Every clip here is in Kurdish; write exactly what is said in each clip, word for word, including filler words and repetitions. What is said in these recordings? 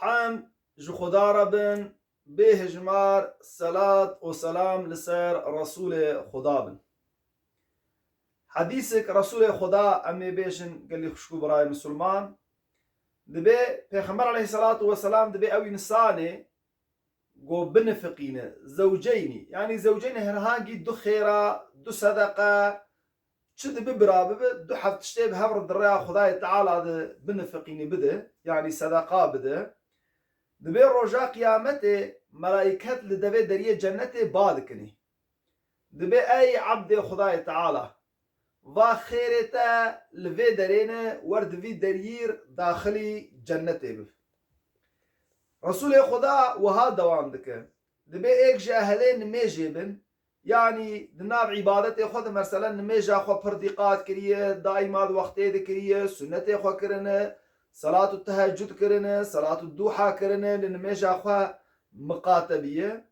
Em ji Xuda re bin, bê hijmar selat û selam li ser Resûlê Xuda bin. Hedîsek Resûlê Xuda em ê bêjin gelî xwişk û birayê misilman. Dibê Pêxember aleyhisselatu vesselam dibê ew însanê ku binifiqîne, zewceynî. Yanî zewceynî herhangî du xêra, du sedeqe, çi dibi bira bibi, du heft tiştê bi hev re di rêya Xwedayê Teala de binifiqînî bide, yanî sedeqa bide. Dibê roja qiyametê melayket li devê deriyê cennetê ba dikinî. Dibê ey ebdê Xwedayê Teala, va xêrê te li vê derê ne, wer di vî deriyî r daxilî cennetê bib. Resûlê Xuda wiha dewam dike. Dibê êk ji ehlê nimêjê bin, yanî di nav îbadetê xwe de meselen nimêja xwe pir dîqat kiriye, daîma di wextê dikiriye, sunetê xwe kirine, selat û tehecud kirine, selat û duha kirine, li nimêja xwe miqate biye.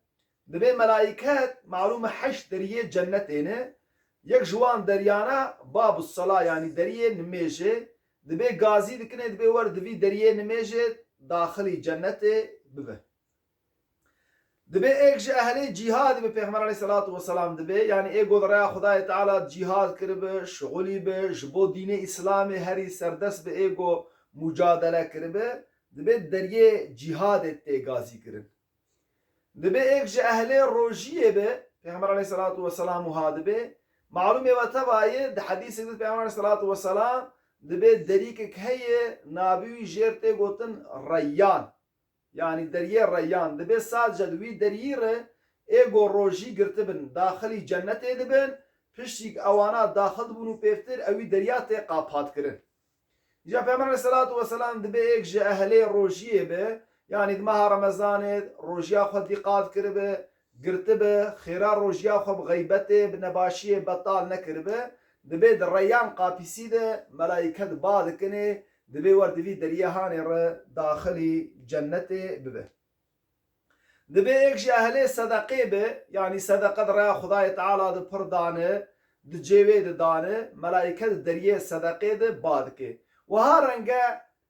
Dibê melayket, malûm e heşt deriyê cennetê ne, yek ji wan deriyana Babu Sala, yanî deriyê nimêjê, dibê gazî dikine, dibê wer di vî deriyê nimêjê daxilî cennetê bibe. Dibê êk ji ehlê cîhadê bi, Pêxember aleyhisselatu vesselam dibê, yanî ê go di rêya Xwedayê Teala cîhad kiribe, şixulî be, ji bo dînê Îslamê herî serdest be, ê go mucadele kiribe, dibê deriyê cîhadê tê gazî kirin. Dibê êk ji ehlê rojiyê be, Pêxember aleyhisselatu vesselam wiha dibê, malûmê we teva ye, di hedîsek de Pêxember aleyhisselatu vesselam dibê derîkek heye, navê wî jêr tê gotin Reyyan. Yanî deriyê Reyyan. Dibê sadece di wî deriyî re ê go rojî girtibin, daxilî cennetê dibin, piştî ewana daxil dibûn û pêvtir ewî deriya tê qapat kirin. Îja Pêxember aleyhisselatu vesselam dibê êk ji ehlê rojiyê be, yanî di meha Remezanê rojiya xwe dîqat kiribe, girtibe, xêra rojiya xwe bi xeybetê, bi nebaşiyê betal nekiribe, dibê di Reyyan qapîsî de melayket ba dikinê, dibê wer di vî deriyê hanê re daxilî cennetê bibe. Dibê êk ji ehlê sedeqê be, yanî sedeqe di rêya Xwedayê Teala de pir dane, di cêwê de dane, melayke di deriyê sedeqê de ba dike. Wiha renge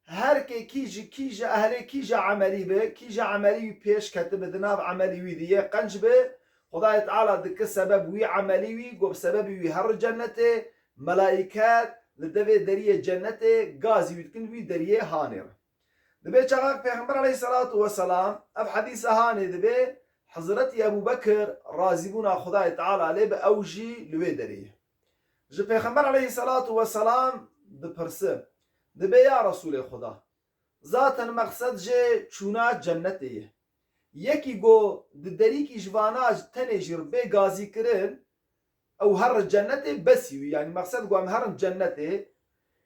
her kê kî ji, kî ji ehlê kî ji emelî be, kî ji emelî wî pêş ketibe, di nav emelî wî de yê qenc be, Xwedayê Teala dike sebeb wî emelî wî, go bi sebebî wî here cennetê, melayket li devê deriyê cennetê gazî wî dikin, wî deriyê hanê re. Dibê çaxek Pêxember aleyhisselatu vesselam, ev hedîsa hanê dibê, Hezretî Ebû Bekir razîbûna Xwedayê Teala lê bi ew jî li wê derê ye. Ji Pêxember aleyhisselatu vesselam dipirse, dibê ya Resûlê Xuda, zaten meqsed jê çûna cennetê ye. Yekî go di derîkî ji vana tenê jî bê gazî kirin, ew herin cennetê besî wî, yanî meqsed ku em herin cennetê.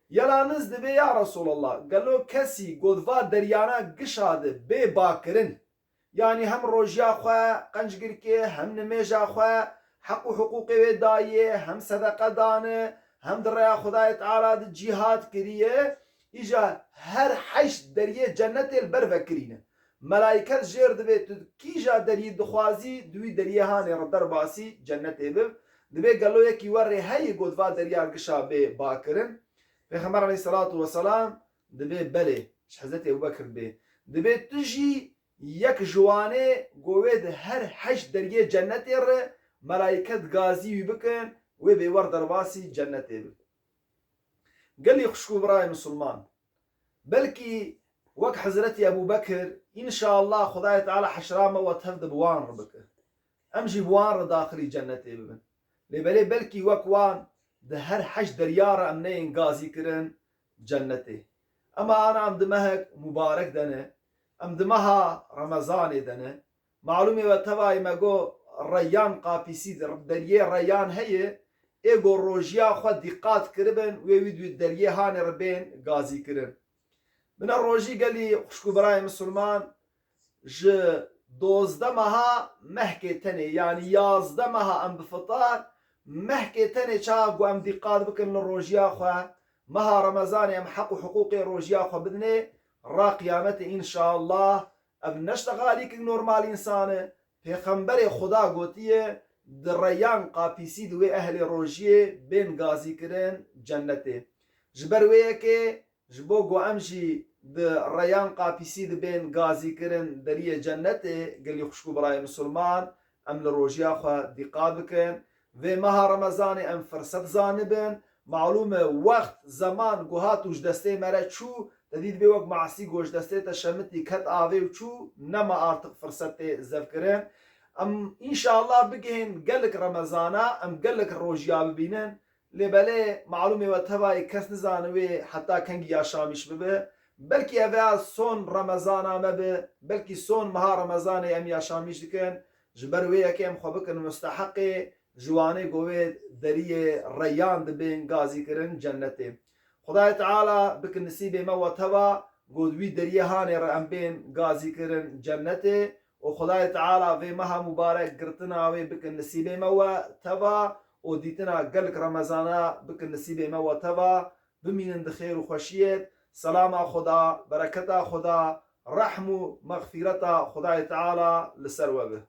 Yela niz dibê ya Resulallah, gelo kesî ku di va deryana gişa de bê bakirin, yanî hem rojiya xwe qenc girkê, hem nimêja xwe, heq û hiqûqê wê dayiye, hem sedeqe dane, hem di rêya Xwedayê Teala de cîhad kiriye, îja her heşt deriyê cennetê li ber vekirîne. Melayket jêr dibê, tu kîja deriyî dixwazî, di wî deriyê hanê re derbasî cennetê bib. Dibê gelo yekî we rê heye ku di va deriya gişa bê bakirin? Pêxember aleyhisselatu vesselam dibê belê, ji Hezretî Ebû Bekir dibê. Dibê tu jî yek ji wanê ku wê di her heşt deriyê cennetê re melayket gazî wî bikin, wê bê wer derbasî cennetê bib. Gelî xwişk û birayê misilman, belkî wek Hezretî Ebû Bekir, înşallah Xwedayê Teala heşra me we tev de bi wan re bike. Em jî bi wan re daxilî cennetê bibin. Lê belê belkî wek wan di her heşt derya re em neyên gazî kirin cennetê. Ema ana em di mehek mubarek de ne, em di meha Remezanê de ne. Malûmê we tevayî me got, Reyyan qapîsî, deriyê Reyyan heye, ê go rojiya xwe dîqat kiribin, wê wî di deriyê hanê re bên gazî kirin. Bine rojî gelî xwişk û birayê misilman, ji dozdeh meha mehkê tenê, yanî yazdeh meha em bi fitar, mehkê tenê çaxa ku em dîqat bikin li rojiya xwe, meha Remezanê em heq û hiqûqê rojiya xwe bidinê, ra qiyametê înşallah. Ev ne ştexalîkek normal însan e. Pêxemberê Xuda gotiye, di Reyyan qapîsî di wê ehlê rojiyê bên gazî kirin cennetê. Ji ber wê yekê, ji bo ku em jî di Reyan Qapîsî dibên gazîkirin deriyê cennetê. Gelî xwişk û birayê misilman, em li rojiya xwe dîqat bikin. Vê meha Remezanê em firset zanibin. Malûm e, wext, zeman ku hat û ji destê me re çû, te dî dibê wek masî ku ji destê te şemitî, ket avê û çû, nema artiq firset tê zevkirin. Em înşallah bigihên gelek Remezana, em gelek rojiya bibînin. Lê belê malûmê we tevayê kes nizane wê heta kengî yaşamîş bibe. Belkî ev ya son Remezana me be, belkî son meha Remezanê em yaşamîş dikin. Ji ber wê yekê em xwe bikin musteheqê ji wanê ku wê deriyê Reyan dibên gazîkirin cennetê. Xwedayê Teala bikin nisîbê me we teva ku di wî deriyê hanê re em bên gazîkirin cennetê û Xwedayê Teala vê meha mubarek girtina wê bikin nisîbê me we teva û dîtina gelek Remezana bikin nisîbê me we teva. Bimînin di xêr û xweşiyê. Selama Xweda, bereketa Xweda, rehm û mexfîreta Xwedayê Teala li ser we be.